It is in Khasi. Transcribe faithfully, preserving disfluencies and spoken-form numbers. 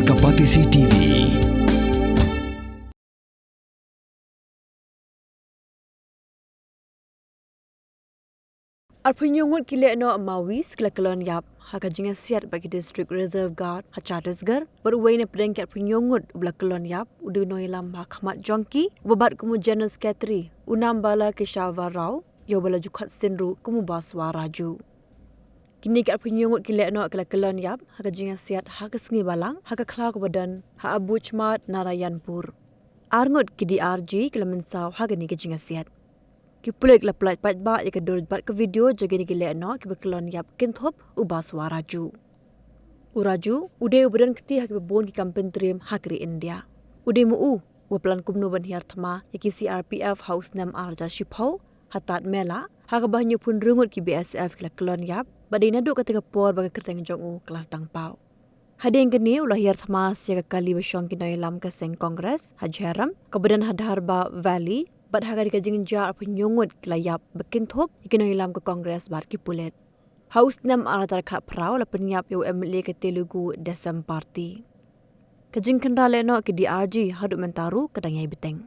Kapatisi T V. Arphew ngut ki lehnoh Maoist ki la kyllon ïap ha ka jingïasiat bad ki District Reserve Guard ha Chhattisgarh, bad uwei na pdeng ki arphew ngut u ba la kyllon ïap u dei u nongïalam ha khmat jong ki, uba bat kum u General Secretary, u Nambala Keshava Rao, ïa uba la ju khot sien ruh kum u Baswa Raju. Kine ki arphew ngut ki lehnoh ki la kyllon ïap ha ka jingïasiat ha ka sngi Balang ha ka khlaw kaba don ha Abuchmat Narayanpur. Ar ngut ki D R G ki la mynsaw ha kane ka jingïasiat. Ki pulit ki la pyllait paidbah ïa ka dur bad ka video jong kine ki lehnoh kiba kyllon ïap kynthup u Baswa Raju. U Raju u dei uba don kti ha kiba bun ki kam pyntriem ha ka ri India. U dei ma u uba plan kumno ban hiar thma ïa ki C R P F ha u snem ar hajar shiphew ha Tad Mela, ha kaba hynñiewphew hynriew ngut ki B S F ki la kyllon ïap, bad dei naduh katei ka por ba ka kyrteng jong u ka la sdang paw. Hadien kane u la hiar thma sa ïa ka kali ba shong ki nongïalam ka seng Congress ha Jairam, kaba don ha Dharba Valley, bad ha kane ka jingjia arphew ngut ki la ïap ba kynthup ïa ki nongïalam ka Congress bad ki pulit. Ha u snem ar hajar khatphra u la pynïap ïa u M L A ka Telugu Desam Party. Ka jingkhynra lehnoh ki D R G haduh mynta ruh ka dang ïai bteng.